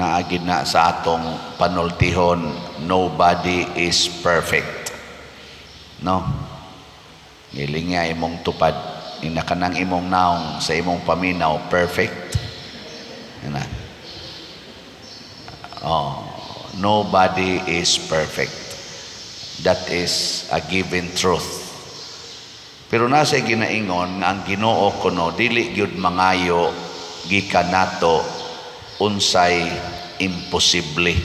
Naagid na sa atong panultihon, nobody is perfect. No? Giling nga imong tupad, ina kanang imong naong sa imong paminaw, perfect. Ina. Oh, nobody is perfect. That is a given truth. Pero nasa ginaingon nga ang Ginoo kuno dili gyud mangayo gikan nato unsay imposible.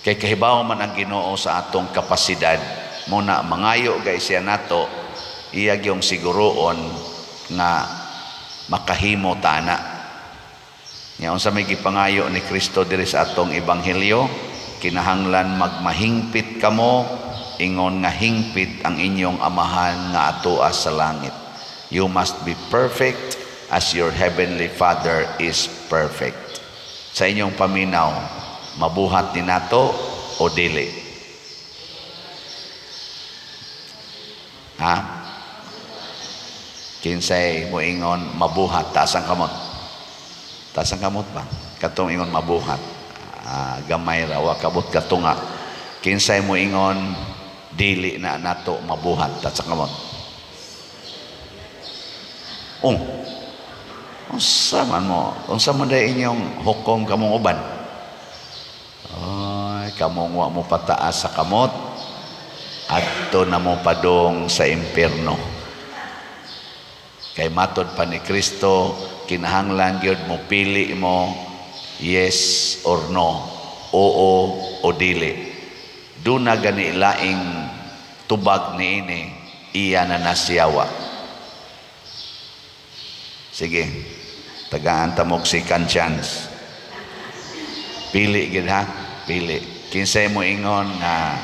Kay kahibaw man ang Ginoo sa atong kapasidad, muna mangayo gay siya nato, iya gyung siguroon nga makahimo tana. Nya unsa may gipangayo ni Kristo diri sa atong ebanghelyo, kinahanglan magmahingpit kamo ingon nga hingpit ang inyong Amahan nga atoa sa langit. You must be perfect as your heavenly Father is perfect. Sa inyong paminaw, mabuhat ni nato o dili? Ha? Kinsay moingon mabuhat, taas ang kamot. Taas ang kamot ba? Katong ingon mabuhat. Ah, gamay ra wa kabot katunga. Kinsay moingon dili na nato mabuhat, taas ang kamot. Oh. Unsa man mo? Unsa man day inyong hukom kamong uban? Ay, kamong wa mo pataas sa kamot, adto na mo padong sa impierno. Kay matod pa ni Kristo, kinahanglan gyud mo pili mo yes or no, oo o dili. Duna gani laing tubag niini, iya na nasiyawa. Sige, tagaan ta mo og second chance. Pili gid ha, pili. Kinsay mo ingon nga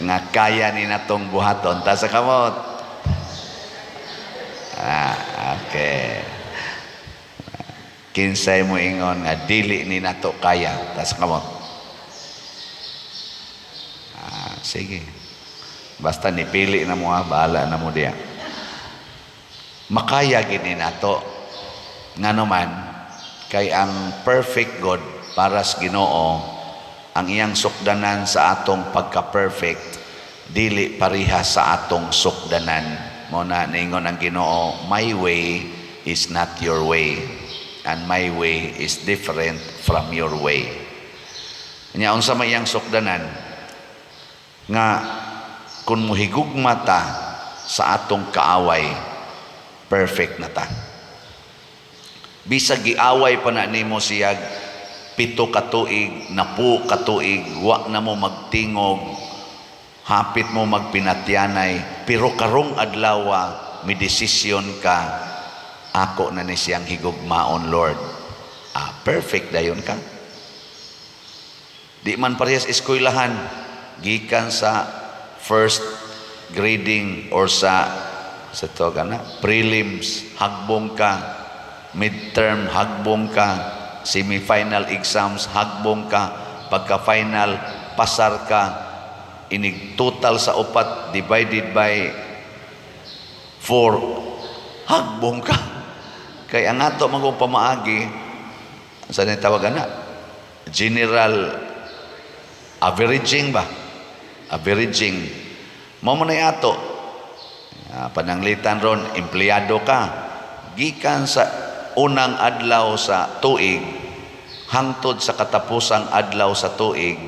nga kaya ni natong buhaton, ta sa kamot. Ah, okay. Kinsay mo ingon nga dili ni nato kaya, ta sa kamot. Ah, sige. Basta nipili na mo ha, bahala na mo diya. Makaya gini nato. Ngano man, kay ang perfect God para sa Ginoo, ang iyang sukdanan sa atong pagka-perfect dili pareha sa atong sukdanan. Mo na ningon ang Ginoo, "My way is not your way and my way is different from your way." Nya unsa may iyang sukdanan? Nga kung muhigugma ta sa atong kaaway, perfect na ta. Bisag giaway pa na nimo siya 7 ka tuig, 10 ka tuig, wa na mo magtingog, hapit mo magpinatyanay, pero karong adlaw may desisyon ka, ako na ni siyang higugmaon, Lord. Ah, perfect dayon ka. Di man parehas eskwelahan, gikan sa first grading or sa to na prelims, hagbong ka, midterm, hagbong ka, semifinal exams, hagbong ka, pagka final, pasar ka, inig total sa upat divided by 4, hagbong ka. Kay ang ato magong pamaagi sa ni tawag ana, general averaging ba, averaging mo mo na ato. Ah, pananglitan ron empleyado ka, gikan sa unang adlaw sa tuig hangtod sa katapusang adlaw sa tuig,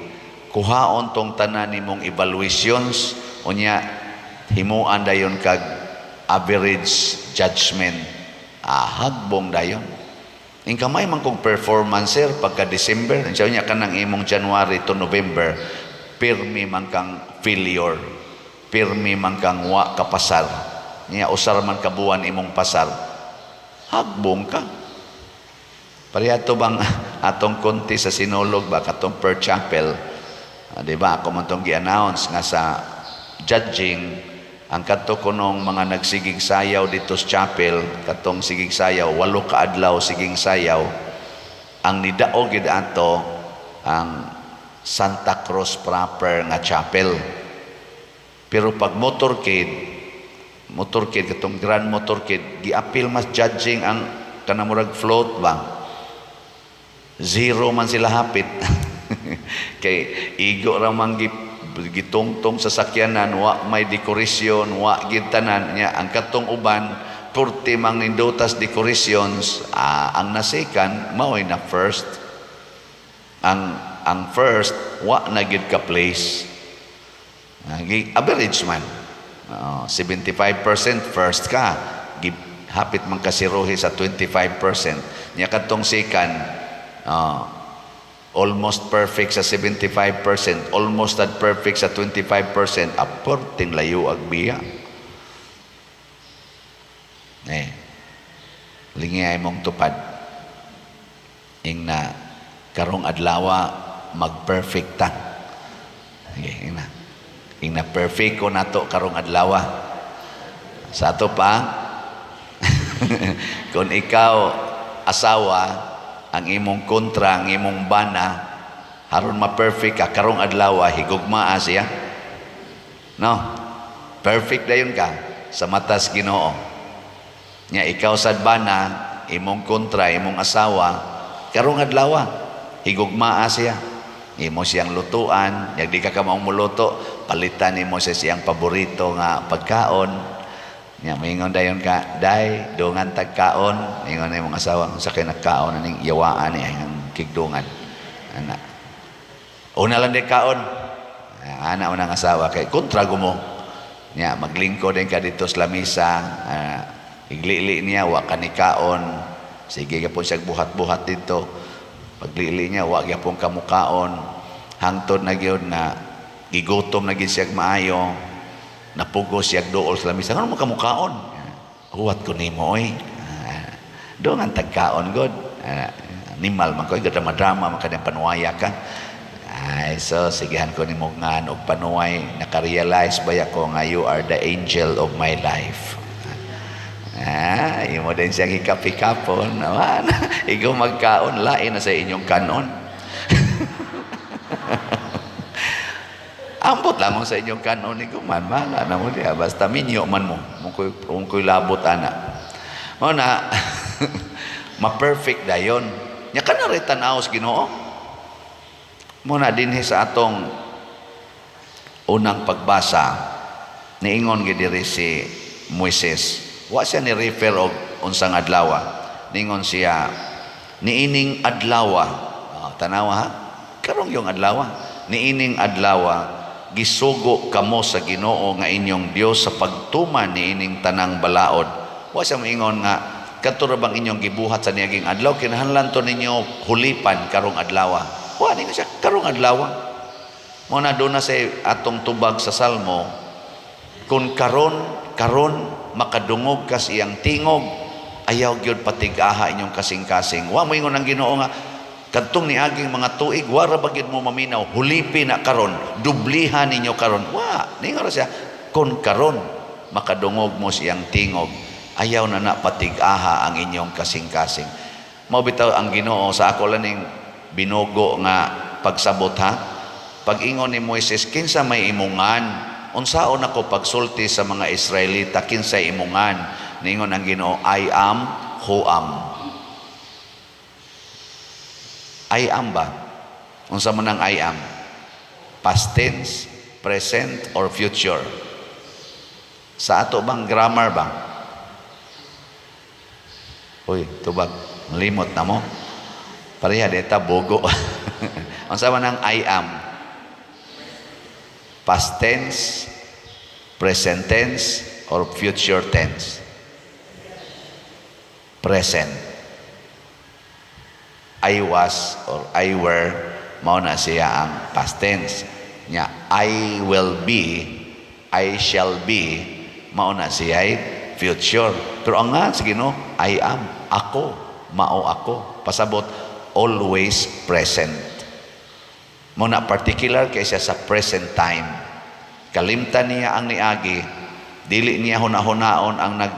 kuhaon tong tanan nimong evaluations, unya himuan dayon kag average judgment. Ah, hagbong dayon. In kamay man kong performance, sir, pagka December, siya niya kanang imong January to November, pirmi man kang failure, pirmi man kang wa kapasar. Niya usar man ka buwan imong pasar, hagbong ka. Pareha bang atong konti sa Sinulog ba, katong per chapel, ah, di ba ako man tong gi-announce nga sa judging, ang kadto kunong mga nagsigig sayaw dito sa chapel, katong sigig sayaw, 8 ka adlaw siging sayaw, ang nidaog gid ato ang Santa Cruz proper nga chapel. Pero pag motorcade, motorcade katong grand motorcade, giapil mas judging ang Kana murag float ba? Zero man sila hapit. Kay igo ra man gitungtong sa sakyanan, wa may dekorasyon, wa gid tanan nya. Ang katong uban purti mang nindotas decorations. Ang na-second mao'y na first. Ang first, wa na gid ka place. Average man. 75% first ka, hapit man kasiruhi sa 25% nya. Kadtong second, almost perfect sa 75%, almost at perfect sa 25%, aporting layo ag biya. Eh, lingi ay mong tupad. Ing na karong adlawa mag-perfect ta. Sige, ing na. Ing na perfect ko nato karong adlawa. Sa ato pa, kung ikaw asawa, ang imong kontra, ang imong bana, haron ma-perfect ka karong adlaw, higugmaa siya. No? Perfect dayon ka sa matas Ginoo. Nya ikaw sad bana, imong kontra, imong asawa, karong adlaw, higugmaa siya. Imo siyang lutuan, yag di ka kamaong muluto, palitan nimo siya siyang paborito nga pagkaon. Nya moingon dayon ka, "Day, dungan tagkaon." Ingon na imong asawa, "Unsa kay nagkaon aning yawaan ni ang kigdungan?" Ana. Una lang di kaon. Ana unang asawa kay kontra mo. Nya maglingkod din ka dito sa lamisa, iglili niya wa ka ni kaon. Sige gyapon siya buhat-buhat dito. Paglili niya wa gyapon kamukaon. Hangtod na gyud na gigutom na gyud siya maayo. Napugos siya duol sa lamisa. "Ngano mo kamukaon? Huwat ko nimo oy. Doon ang tagkaon god. Animal man ko, drama-drama man kanyang panuwaya ka. Ay, so sigihan ko nimo ngan og panuway, naka-realize baya ko nga you are the angel of my life." Imo din siyang hikap-hikapon. Naman, ikaw magkaon, lain na sa inyong kanon. Ambot lang mo sa inyong kanon ni man, bahala na mo diya. Basta minyo man mo. Mungkoy labot ana. Mo na, ma-perfect dayon. Nya ka na rin tanaw sa Ginoo. Mo na dinhi sa atong unang pagbasa, niingon gid diri si Moises. Wa siya ni refer og unsang adlaw. Ningon siya niining adlaw. Tanawa ha. Karong yung adlaw. Niining adlaw gisugo kamo sa Ginoo nga inyong Dios sa pagtuman niining tanang balaod. Wa siya moingon nga kadto ra bang inyong gibuhat sa niaging adlaw kinahanglan to ninyo hulipan karong adlaw. Wa ningon siya karong adlaw. Mo na doon na sa atong tubag sa Salmo, kung karon karon makadungog kas iyang tingog, ayaw gyud patig-aha inyong kasing-kasing. Wa moingon ang Ginoo nga kadtong niaging mga tuig wa ra ba gyud mo maminaw, hulipi na karon, dublihan ninyo karon. Wa ningon ra siya kung karon makadungog mo siyang tingog, ayaw na na patig-aha ang inyong kasing-kasing. Mao bitaw ang Ginoo sa ako lang ning binugo nga pagsabot ha. Pag-ingon ni Moises, "Kinsa may imungan? Unsaon ako pagsulti sa mga Israelita kinsa imungan?" Ningon ang Ginoo, "I am who am." I am ba? Unsa man ang I am? Past tense, present, or future? Sa ato bang grammar ba? Uy, tubag, limot na mo. Pareha deta bogo. Unsa man ang I am? Past tense, present tense, or future tense? Present. I was or I were, mao na siya ang past tense. Nya, I will be, I shall be, mao na siya ay future. Pero ang nga, sige no, I am, ako, mao ako. Pasabot, always present. Mao na particular kay siya sa present time. Kalimtan niya ang niagi, dili niya hunahunaon ang nag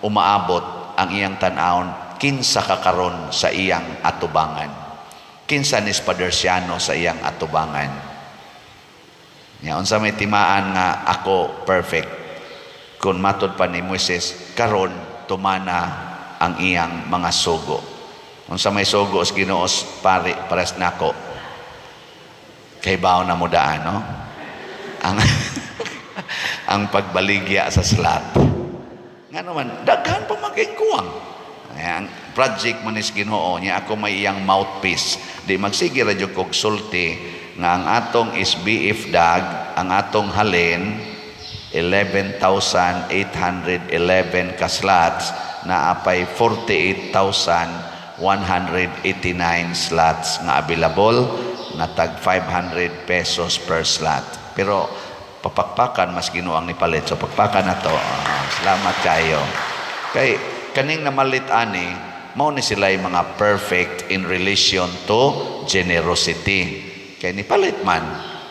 umaabot, ang iyang tan-awon, kinsa ka karon sa iyang atubangan. Kinsa ni Spadersiano sa iyang atubangan. Nya unsa may timaan nga ako perfect? Kung matod pa ni Moises, karon tumana ang iyang mga sugo. Unsa may sugo sa Ginoo, pare, pares nako? Kay bawo na mo daan, no? Ang pagbaligya sa slot. Nga naman, daghan pa maging kuwang. Ang project man is Ginoo niya, ako may iyang mouthpiece. Di magsige ra jud kog sulti nga ang atong SBF dag, ang atong halin 11,811 ka slots na apay 48,189 slots nga available nga tag 500 pesos per slot. Pero papakpakan mas Ginoo ang nipalit. So pakpakan na to. Ah, salamat kayo. Kay kaning namalit ani, mao ni sila yung mga perfect in relation to generosity. Kay nipalit man.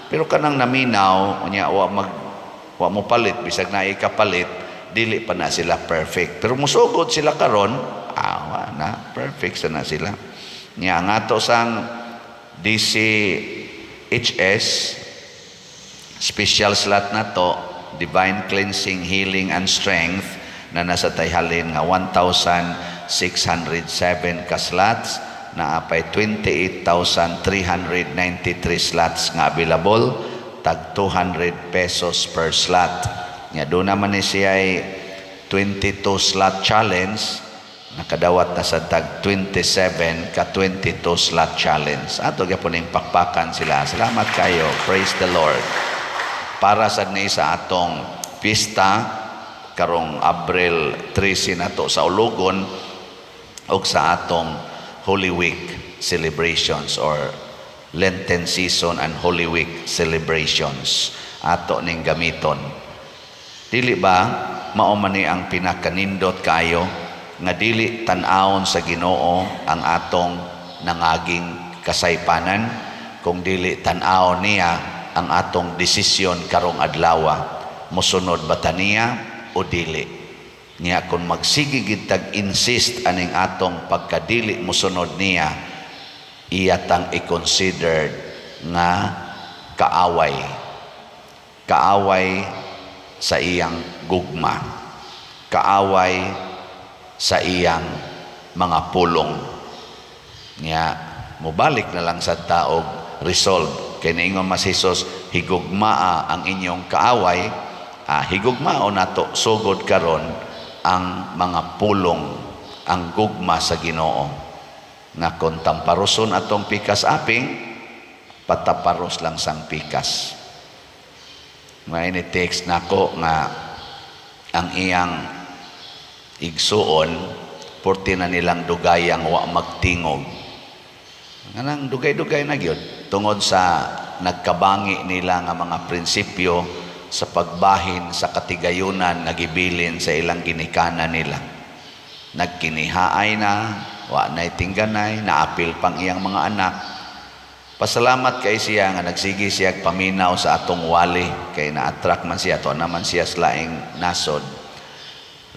Pero kanang naminaw, unya wa mo palit bisag naay kapalit, dili pa na sila perfect. Pero musugod sila karon, ah, wa na perfect sa na sila. Nya ang ato sang DCHS special slot na to, Divine Cleansing, Healing and Strength, na nasa tayhalin nga 1,607 ka slots na apay 28,393 slots nga available, tag 200 pesos per slot. Nya doon naman ni siya ay 22 slot challenge, nakadawat na sa tag 27 ka 22 slot challenge. Ato gyapon ning pakpakan sila. Salamat kayo. Praise the Lord. Para sad ni sa atong pista karong Abril 13 nato sa Ulugon ug sa atong Holy Week celebrations or Lenten season and Holy Week celebrations, ato ning gamiton. Dili ba mao man ni ang pinakanindot kayo nga dili tan-awon sa Ginoo ang atong nangaging kasaypanan, kung dili tan-awon niya ang atong desisyon karong adlaw, mosunod ba ta niya o dili? Niya kung magsige gid tag insist aning atong pagkadili mosunod niya, iya tang i-considered nga kaaway, kaaway sa iyang gugma, kaaway sa iyang mga pulong. Niya mobalik na lang sa taog resolve kay niingon mas Jesus, "Higugmaa ang inyong kaaway." Ah, higugmao nato sugod karon ang mga pulong, ang gugma sa Ginoo nga kung tamparuson atong pikas aping, pataparos lang sang pikas. May ni text nako nga ang iyang igsuon, porti na nilang dugayang wa magtingog. Nganang dugay-dugay na gyud tungod sa nagkabangi nila nga mga prinsipyo sa pagbahin sa katigayunan nga gibilin sa ilang ginikanan nila. Nagkinihaay na, wa na'y tingganay, naapil pang iyang mga anak. Pasalamat kay siya nga nagsige siya paminaw sa atong wali kay na-attract man siya to naman siya sa laing nasod.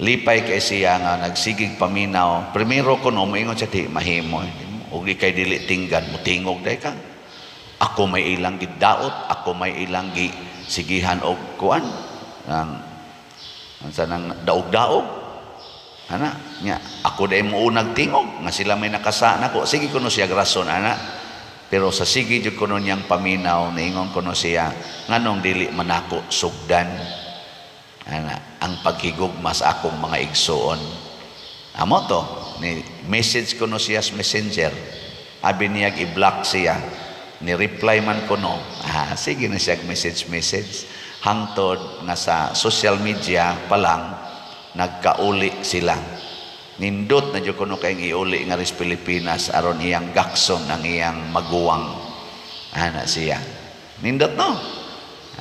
Lipay kay siya nga nagsigig paminaw. Primero kuno moingon siya, "Di mahimo. Ug kay dili tinggan, mutingog day ka. Ako may ilang gidaot, ako may ilang gi sigihan og kuan ang unsa nang daog-daog." Ana, nya ako day mo unag tingog nga sila may nakasa nako. Sige kuno siya rason ana. Pero sa sige jud kuno niyang paminaw, niingon kuno siya, "Nganong dili man ako sugdan ana ang paghigugma sa akong mga igsuon?" Amo to ni message kuno siya sa Messenger. Abi niya i-block siya. Ni reply man kuno. Ah, sige na siya message message. Hangtod nga sa social media pa lang nagkauli sila. Nindot na jud kuno kayong iuli nga ris Pilipinas aron iyang gakson ang iyang maguwang. Ana siya. Nindot, no?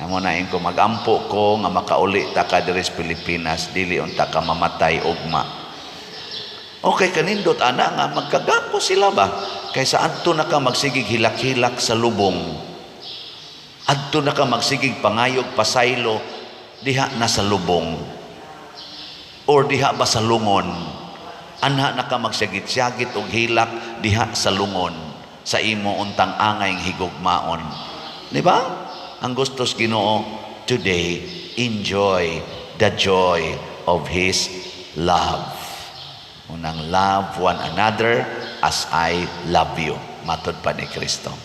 Amo na ko magampo ko nga makauli ta ka diri sa Pilipinas, dili unta ka mamatay ugma. Okay kanindot ana nga magkagako sila ba? Kaysa adto na ka magsigig hilak-hilak sa lubong. Adto na ka magsigig pangayog pasaylo diha na sa lubong. Or diha ba sa lungon. Anha na ka magsyagit-syagit og hilak diha sa lungon sa imo untang angay higugmaon. Di ba? Ang gustos Ginoo today, enjoy the joy of His love. Una Kanang "Love one another as I love you." Matod pa ni Kristo.